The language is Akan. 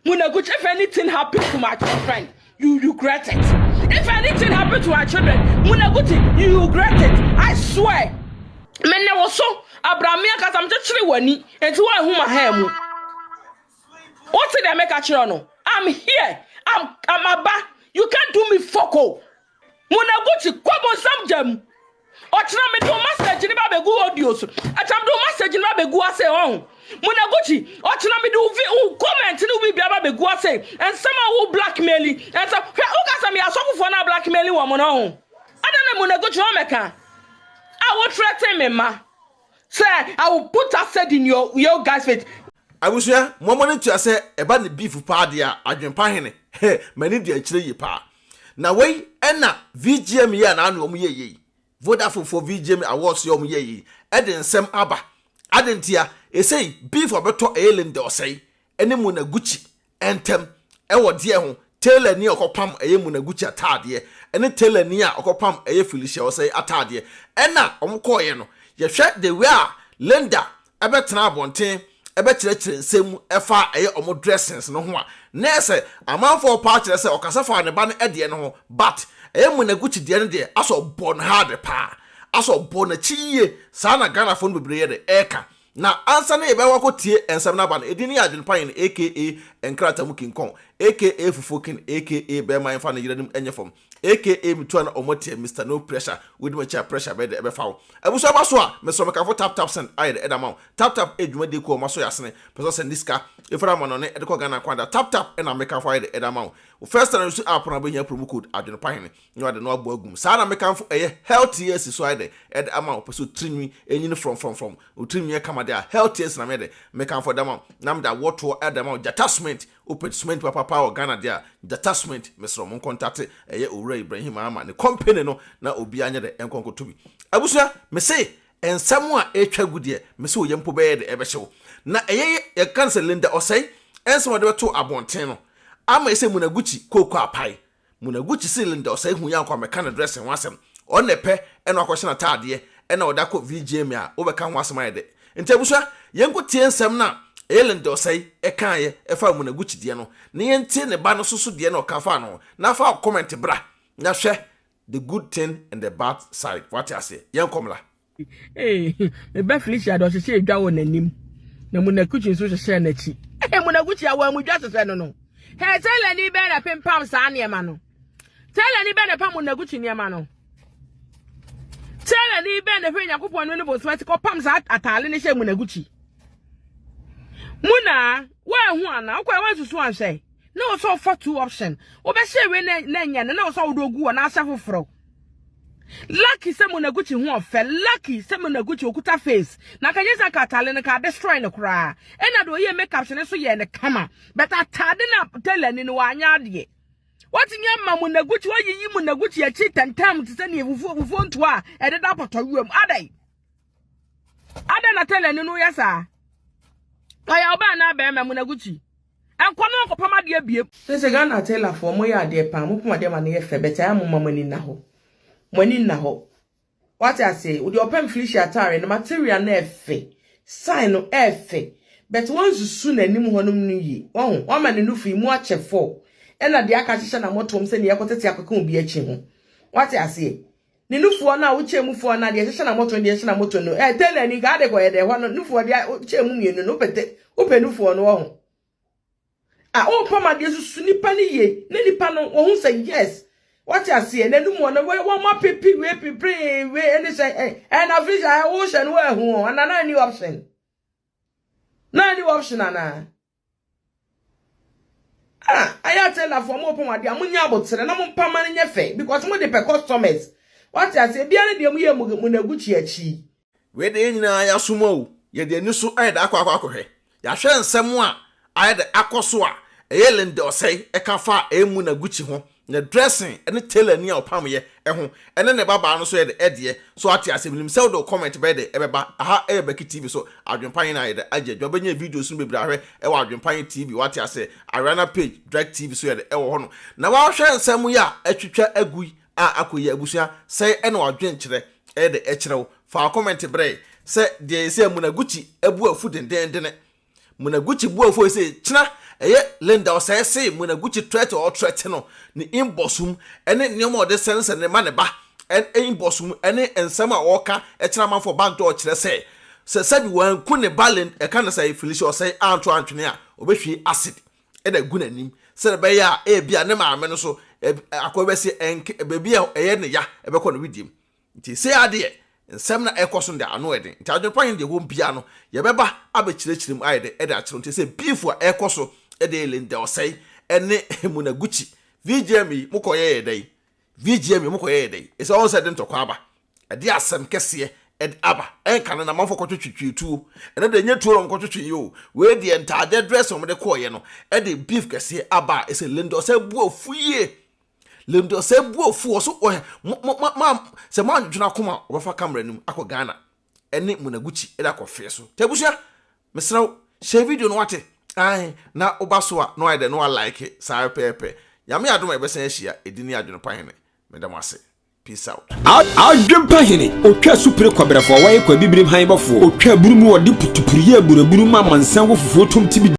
Muna Gucci, if anything happen to my children, you regret it. If anything happen to my children, Muna Gucci, you regret it. I swear. Mene wo so, Abraham ankasa mkyekyere w'ani, enti woanhu ma ha mu. Wote deɛ meka kyerɛ no? I'm here. I'm aba. You can't do me foko. Muna Gucci, kɔ bonsam gyam. Ɔkyena mede wo message ne ba bɛgu audio so. Ɛkyena mede wo message ne ba bɛgu ase ɔho. Muna Gucci, ɔkyena mede wo vi wo comment ne wo biribi aba bɛgu ase. Nsɛm a wo blackmail, nsɛm hwɛ woka sɛ meyɛ asɔfofoɔ no a blackmail wɔ mo no ho. Ada na Muna Gucci wɔn mɛka. A wo threaten me ma. Sɛ I will put acid in your guys face. Abusua, mo mo ne tua sɛ ɛba ne beef paa deɛ a, Adwempa Hene, m'ani di akyire yie paa. Na wei ɛna VGM yi a n'ano wɔn yɛ yie, Vodafone for VGM Awards yɛ wɔn yɛ yie, ɛde nsɛm aba. Ade ntia esei beef ɔbɛtɔ ɛyɛ Linda Ɔsɛe ɛne Muna Gucci ɛntɛm ɛwɔ deɛ ho, tailor ni a ɔkɔpam ɛyɛ Muna Gucci ataadeɛ ɛne tailor ni a ɔkɔpam ɛyɛ Felicia Ɔsɛe ataadeɛ. Ɛna wɔn kɔɔyɛ no, yɛhwɛ the way a Linda ɛbɛtena abɔnten ɛbɛkyerɛkyerɛ nsɛm mu ɛfa ɛyɛ ɔmo dressings no ho a, na ɛsɛ amanfoɔ paa kyerɛ sɛ ɔkasa fa ne ba no ɛdeɛ no ho, but ɛyɛ Muna Gucci deɛ no deɛ, asɔ ɔbɔ no hard paa, asɔ ɔbɔ n'akyi yie saa na Ghanafoɔ no bebree yɛ de ɛɛka. Na ansa ne yɛbɛwɔ akɔtie nsɛm no aba no, ɛdi ne yɛ Adwene Pan aka Nkrataa mu King Kong, aka Fufuo King, aka bɛrima mfa ne yere nyɛ fam, aka metua na ɔmo teɛ, Mr No Pressure. Wodi m'akyi a, pressure bɛyɛ de ɛbɛfa wo. Abusua ba so a, mesrɛ mekafo Tap Tap Send ayɛ de ɛda ma wo. Tap Tap edwumadie kuo ɔmo aso yɛ asene pɛ sɛ send sika efra ama no ne ɛde kɔ Ghana kwanda. Tap Tap ɛna mekafo ayɛ de ɛda ma wo. First time nso app na bɛhia promo code Adwene Pan na wɔde no abɔ agum. Saa na mekamfo ɛyɛ Health Years so ayɛ de ɛde ama wo. Pɛ sɛ tirinwi ɛnyini from from from o, tirinwi yɛ kama de a, Health Years na mɛ de mekamfo da ma wo. Na mede awɔtoɔ ɛda ma wo. Gyata Cement, wopɛ cement papapa wɔ Ghana deɛ a, Gyata Cement. Mesrɛ mo nkɔntate ɛyɛ Owura Ibrahim Ama ne company no na obiara nyɛ de ɛnkɔnkɔtɔ bi. Abusua, mese nsɛm a ɛtwa gu deɛ, mese oyɛ mpo bɛyɛ de ɛbɛhyɛw na ɛyɛ yɛka no sɛ Linda Ɔsɛe ɛnsɛm a wɔde bɛto abɔnten no ama ɛsɛ Muna Gucci kooko apae. Muna Gucci sɛ Linda Ɔsɛe hu yɛ ankɔ amɛka ne dressing ho asɛm, ɔno pɛ ɛna akɔhyɛ n'ataadeɛ ɛna ɔde akɔ VGM a wobɛka ho asɛm ayɛ dɛ. Nti abusua, yɛnkɔ tie nsɛm no a ɛyɛ Linda Ɔsɛe ɛkaeɛ ɛfa Muna Gucci deɛ no, na yɛntie ne ba no soso deɛ na ɔka fa no, na fa comment bra na hwɛ the good thing and the bad side. Wate aseɛ? Yɛnkɔmla. Ee, meba Felicia de ɔhyehyɛ edwa wɔ n'anim na Muna Gucci nso hyehyɛ n'akyi. Ee, Muna Gucci awɔ mu dwa hyehyɛ no. Hɛ, tailor ni bɛn na pempam saa nneɛma no? Tailor ni bɛn na pam Muna Gucci nneɛma no? Tailor ni bɛn na hwɛ Nyankopɔn no ne bonsoma ti kɔpam saa ataale ne hyɛ Muna Gucci? Muna, woahu ana? Wokɔ wansusu anhwɛ. Na wɔ sɛ ɔfa two option. Wobɛhyɛ wei na nyɛ no na wɔ sɛ wode ogu wɔ na ahyɛ foforɔ. Lucky sɛ Muna Gucci ho ɔfɛ, lucky sɛ Muna Gucci okuta face. Na ka nyɛ sɛ ka ataale no ka destroy no koraa. Ɛna de ɔyɛ makeup hyɛ ne so yɛ ne kama. But ataade na tailor ni no wanya adeɛ. Watumi ama Muna Gucci wayiyi Muna Gucci akyi tɛntɛm te sɛ ne fufuo fufuo ntoa a ɛdeda apɔtɔwia mu. Adɛn? Adɛn na tailor ni no yɛ saa? Ɔyɛ ɔbaa na bɛrima, Muna Gucci. Ɛnkɔ no nkɔpam adeɛ biem. Sɛ Ghana tailorfoɔ, moyɛ adeɛ paa, mopam adeɛ ma no yɛ fɛ, bɛtɛ ayɛ mo ma mo ani nna hɔ. Mo ani nna hɔ. Wate ase, wode ɔpam Felicia atare no, material no ɛfɛ. Sign no ɛfɛ. But wɔnsusu n'anim hɔnom no yie. Wɔho, wɔama ne nufu yi mu akyɛ fɔ. Ɛna deɛ aka hyehyɛ na mɔtom sɛ nea ɛkɔtete akɔka obi akyi ho. Wate aseɛ. Ne nufoɔ no a wokyɛ mu foɔ no a deɛ hyehyɛ na mɔtom, deɛ hyehyɛ na mɔtom no. Tailor ni ka ade kɔyɛ dɛ hɔ no nufoɔ deɛ wokyɛ mu mmienu no, wopɛ nufoɔ no wɔ ho. A wopam adeɛ susu nipa no yie na nipa no wɔn sɛ yes. Wate aseɛ, n'anum wɔ no wɔn apepi wei pipiri wei ɛne sɛ ɛna Felicia ɛ wohyɛ no wɔahu wɔn ana na ni option, na ni option ana. Ah, ayɛ tailorfoɔ, mo pam adeɛ a, mo nya abotere na mo mpam no nyɛ fɛ because mo de pɛ customers. Wate aseɛ, biara deɛ mo yɛ mo na Gucci akyi. Wei de yɛn nyinaa yɛasom o, yɛde ani so ayɛ de akɔ akɔ akɔhwɛ, yɛahwɛ nsɛm a ayɛ de akɔ so a ɛyɛ Linda Ɔsɛe ɛka fa a ɛyɛ Muna Gucci ho na dressing ɛne tailor ni a ɔpamyɛ ɛho ɛne ne babaa no so yɛ de ɛdeɛ so. Ate asɛm nim sɛ wode comment bɛyɛ de ɛbɛba aha. Ɛyɛ Bɛki TV so, Adwempan na ayɛ de agye adwa. Wobɛnya videos no bebree ahwɛ ɛwɔ Adwempan TV. Wate ase, Ariana page, Drag TV so yɛ de ɛwɔ hɔ no na wahwɛ nsɛm yi a atwitwa agu yi a akɔ yi. Abusua, sɛ ɛna wadwenkyerɛ ɛyɛ de ɛkyerɛ wo, fa comment brɛ sɛ deɛ sɛ Muna Gucci abu afu dendendene. Muna Gucci bu afu sɛ kyena. Ɛyɛ Linda Osei se Mona Gucci threat a ɔthreat no ne inbox mu ɛne nneɛma a ɔde sɛnsɛn ne ma ne ba inbox mu ɛne nsɛm a ɔka ɛkyerɛ amanfoɔ back door kyerɛ sɛ sɛ sɛbi wɔnku ne ba Lin ɛka ne sɛ Felicia Osei anto antwene a, ɔbɛhwie acid ɛna egu n'anim sɛ ɛbɛyɛ a ebi a ne maame no so akɔ bɛsi ɛnke beebi a ɛyɛ ne ya ɛbɛkɔ ne widiem. Nti sɛ adeɛ nsɛm na ɛkɔ so no de ano ɛden, nti adwene yɛn deɛ wɔn bia no yɛbɛba abɛkyerɛkyerɛ mu ayɛ de ɛde akyerɛ. Nti sɛ beef a ɛkɔ so ɛde Linda Osei ɛne Mona Gucci VGMA yi, mokɔ yɛ yɛ dɛ VGMA mokɔ yɛ yɛ dɛ ɛsɛ ɔn sɛ ɛde ntɔkwa aba, ɛde asɛm kɛseɛ ɛde aba. Ɛnka no na amanfo kɔtwetwe tuo, ɛno de nye tuo na wɔkɔtwetwe yi o. Wei deɛ, ntaade dress a wɔde kɔɔyɛ no ɛde beef kɛseɛ aba a ɛsɛ Linda Osei bu afu yie. Linda Osei bu afu wɔ so ɔhɛ mo mo ma ma sɛ mo antwetwe akoma, ɔbɛfa camera nim akɔ Ghana ɛne Mona Gucci ɛde akɔ fie so. Tɛ busua, mesrɛw, hyɛ video no wate ae na woba so a na wayɛ dɛ na walike saa pɛɛpɛ. Nyame adom a yɛbɛsan ahyia. Ɛdi ne Adwene Pa Hene, meda mo ase. Peace out. Adwempa Hene otwa supere kɔbrɛfoɔ a wɔyɛ kɔ abibirim han bɔfoɔ otwa aburu mu, wɔde putupuru yɛ aburaburu ma amansan wɔ fufuo tom tibi.